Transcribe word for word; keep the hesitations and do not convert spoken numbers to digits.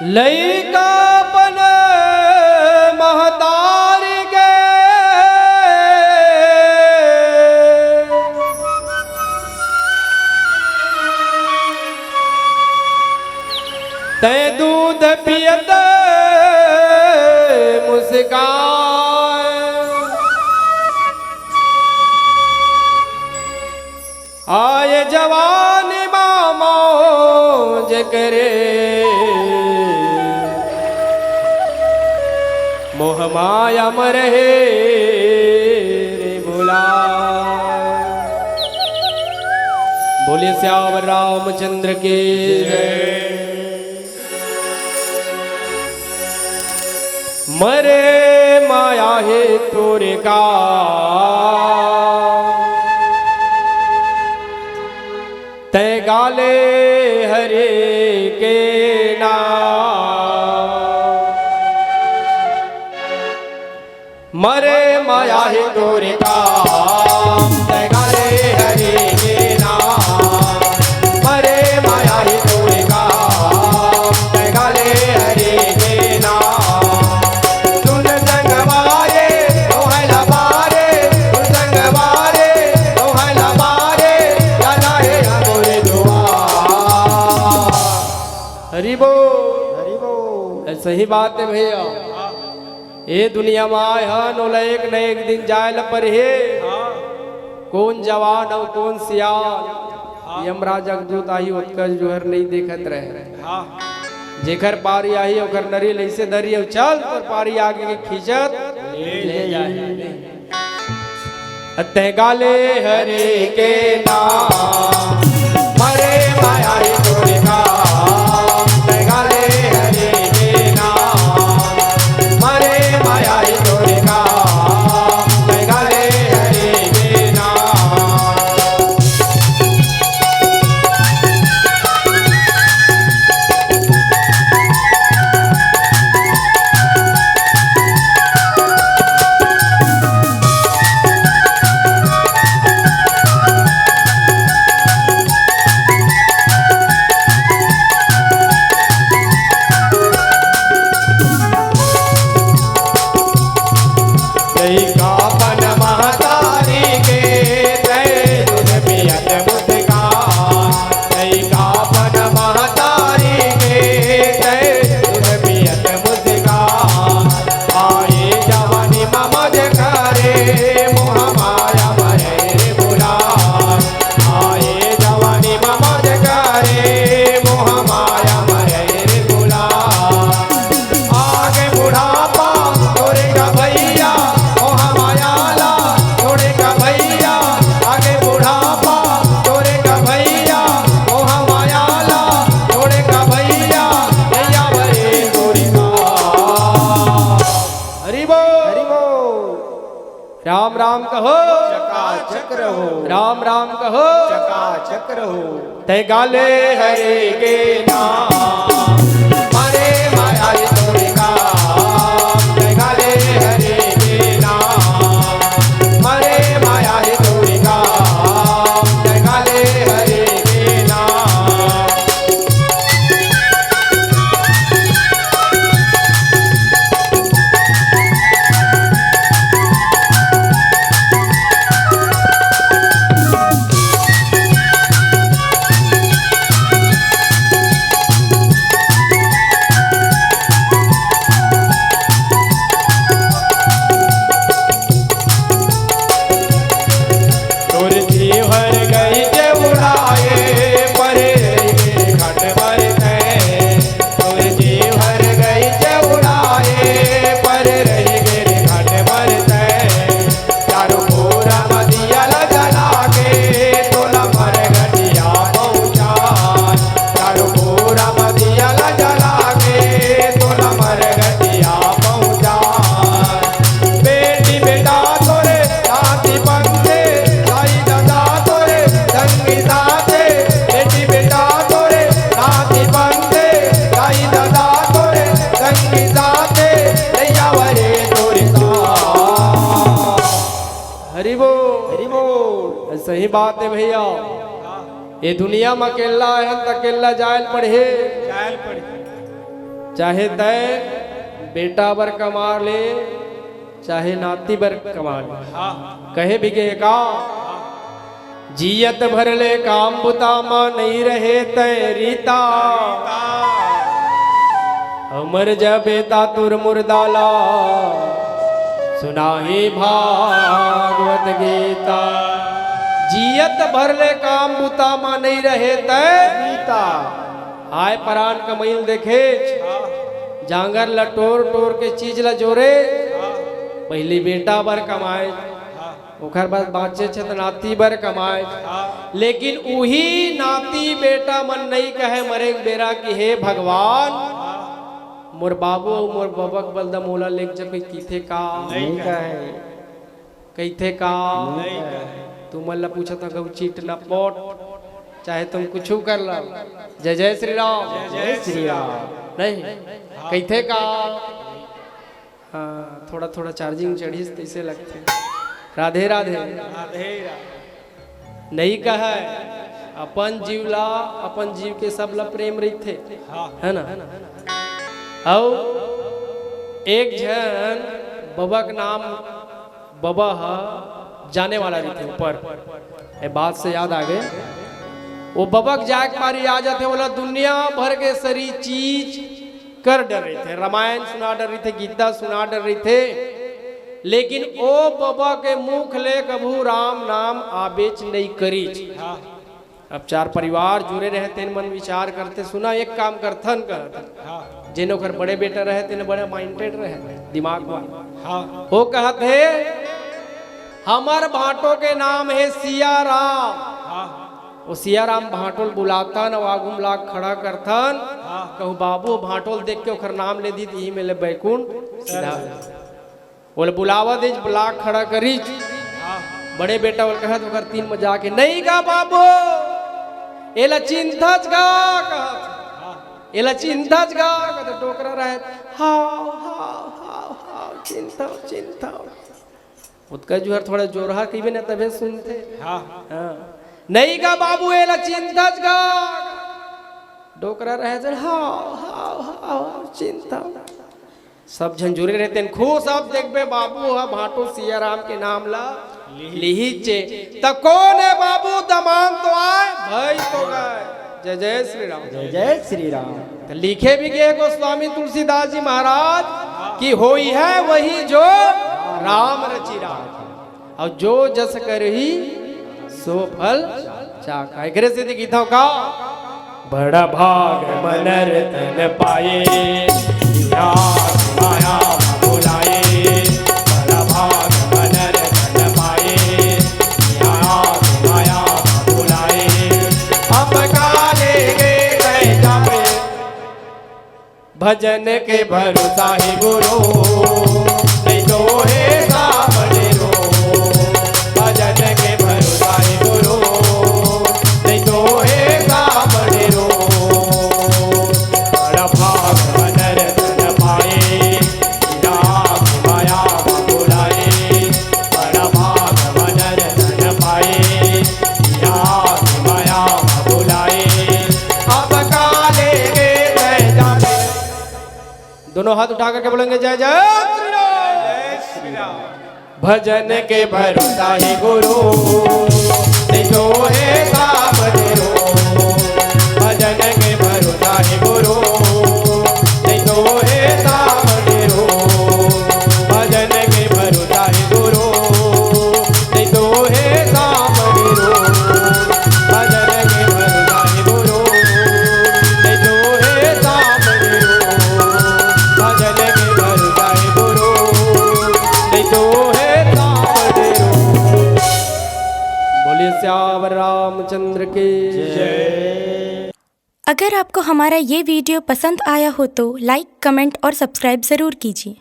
लइका अपन महतारी के तैं दूध पियत मुस्काय। आय जवानी मा मौज करे, मोह माया म रहे रे भुलाय। बोलिए सियावर रामचंद्र की जय। मरे माया हे तोरे का, तैं गाले हरि के नाम। मरे माया हे तोरे का, तैं गाले हरि के नाम। मरे माया हे तोरे का, तैं गाले हरि के नाम। सुन संगवारी, तोहला बारी, सुन संगवारी, तोहला बारी, जाना हे हमरे दुआर। हरि बोल। हरि बोल। सही बात हे भैया। ए दुनिया म आए हन, ओला एक न एक दिन जाए ल परही। हाँ। कोन जवान अउ कोन सियान। हाँ। यमराज अगदूत आही, ओतका जोहर नइ देखत रहे। हाँ। जेकर पारी आही, ओकर नरी ल अइसे धरही अउ चल, तोर पारी आगे के खींचत ले जाही। तैं गाले हरि के नाम, मरे माया हे तोरे का। तैं गाले हरि के नाम, मरे माया हे तोरे का। तैं गाले हरि के नाम। लइका अपन महतारी के, तैं दूध पियत मुस्कान। लइका अपन महतारी के, तैं दूध पियत मुस्कान। आए जवानी म मौज करे, मोह माया म रहे रे भुलाय। आए जवानी म मौज करे, मोह माया म रहे रे भुलाय। आगे बुढ़ापा तोरे का भैया, मोह माया ला छोड़े का भैया। आगे बुढ़ापा तोरे का भैया, मोह माया ला छोड़े का भैया। भैया बड़े तोरे का। हरि बोल। हरि बोल। राम राम कहो। चकाचक रहो। राम राम कहो। चकाचक रहो। तैं गाले हरि के नाम, मरे माया हे तोरे का। तैं गाले हरि के नाम, मरे माया हे तोरे का। तैं गाले हरि के नाम। तोर जीवर गई के उड़ाए, परे रहि गे घट बर तैं। तोर जीवर गई के उड़ाए, परे रहि गे घट बर तैं। चारों ओर म दिया ल जला के, तोला मरघटिया पहुँचाय। चारों ओर म दिया ल जला के, तोला मरघटिया पहुँचाय। बेटी बेटा तोरे साथी पंथे, दाई ददा तोरे संगी साथे। बेटी बेटा तोरे साथी पंथे, दाई ददा तोरे संगी साथे। नैया वरे तोरे साथ। हरि बोल। हरि बोल। सही बात हे भैया, ए दुनिया म अकेल्ला आए हन त अकेल्ला जाए ल पड़ही। जाए ल पड़ही। चाहे तय बेटा बर कमा ले, चाहे नाती बर कमा ले। हाँ। कहे भी गे का, जियत भर ले काम बुता मा, नइ रहे तय रीता। अउ मर जाबे ता तोर मुर्दा ला सुनाही भागवत गीता। जियत भर ले काम बुता मा, नइ रहे तय रीता। आय परान कमइल देखेच, हाँ। जांगर ल टोर टोर के चीज ल जोरे, हाँ। पहिली बेटा बर कमाए, हाँ। ओखर बाद बाँचे छे त नाती बर कमाए, हाँ। लेकिन उही नाती बेटा मन नइ कहे मरे के बेरा कि हे भगवान, हाँ। मोर बाबू अउ मोर बबक बलदा मोला लेग जबे किथे का? नइ कहे। कहिथे का? नइ कहे। तुमन ला पूछत हँव, गऊ चीट ना पोट, चाहे तुम कुछु कर लो। जय जय श्री राम। जय जय श्री राम। नहीं, हाँ। कहिथे का? हाँ, थोड़ा थोड़ा चार्जिंग चढ़िस तइसे लगथे। राधे राधे। राधे राधे। नइ कहे, अपन जीव ला, अपन जीव के सब ला प्रेम रहिथे, हाँ। है ना? अउ एक झन बबक नाम बबा ह जाने वाला रहिथे ऊपर। ए बात से याद आ गे, वो बबक जाए के मारी आ जाथे, ओला दुनिया भर के सरी चीज कर डर रहिथे, रामायण सुना डर रहिथे, गीता सुना डर रहिथे, लेकिन ओ बबा के मुख ले कभू राम नाम आबेच नइ करिच। हाँ। अब चार परिवार जुरे रहे, तेन मन विचार करथे, सुना एक काम करथन कहत। हाँ। जेन ओकर बड़े बेटा रहे, तेन बड़ा माइंडेड रहे, दिमाग वाला। हाँ। वो कहत हे, हमर भांटो के नाम हे सिया राम। हाँ। वो सिया राम भांटो ल बुलाथन अउ आगू म लाके खड़ा करथन। हाँ। कहूँ बाबू भांटो ल देख के ओकर नाम ले दी, त इही में ले बैकुंठ सीधा। ओला बुलावा देच, लाके खड़ा करिच। हाँ। बड़े बेटा ओला कहत ओकर तीन म जाके, "नइ गा बाबू, एला चिन्हथस गा?" कहत। हाँ। "एला चिन्हथस गा?" कहत डोकरा रहत, "हाव, हाव, हाव, हाव, चिन्हथंव, चिन्हथंव।" ओतका जुहर थोड़ा जोरहा कहिबे ना तभे सुनथे। हाँ। हाँ। "नइ गा बाबू, एला चिन्हथस गा?" डोकरा रहत, "हाव, हाव, हाव, हाव, चिन्हथंव।" सब झन जुरे रहिथे खुश। अब देखबे बाबू ह भांटो सिया राम के नाम ला लिही। लिहिचे। त कोन हे बाबू? दमांद तो आय, भई तो गय। जय जय श्री राम। जय जय श्री राम। त लिखे भी गे गोस्वामी तुलसीदास जी महाराज कि होई है वही जो राम रचि राखा। अउ जो जस करही सो फल चाखा। एकरे सेती कहिथंव का, बड़ा भाग मनर तन पाए, या माया बुलाए। बड़ा भाग मनर तन पाए, या माया बुलाए। अब काले गे गए जाबे। भजन के भरोसा ही गुरु, नहीं तो हे सामने रो। भजन के भरोसा ही गुरु, नहीं तो हे सामने रो। बड़ा भाग मनर तन पाए, राम माया बुलाए। बड़ा भाग मनर तन पाए, राम माया बुलाए। अब काले गे गए जाबे। दोनों हाथ उठा करके बोलेंगे, जय जय श्री राम। जय श्री राम। भजन के भरोसा ही गुरु, नहीं तो हे सामने रो। भजन के भरोसा ही गुरु, नहीं तो हे सामने रो। भजन के भरोसा ही गुरु, नहीं तो हे सामने रो। भजन के भरोसा ही गुरु, नहीं तो हे सामने रो। भजन के भरोसा ही गुरु, नहीं तो हे सामने रो। बोलिए सियावर रामचंद्र की जय। अगर आपको हमारा ये वीडियो पसंद आया हो तो लाइक, कमेंट और सब्सक्राइब ज़रूर कीजिए।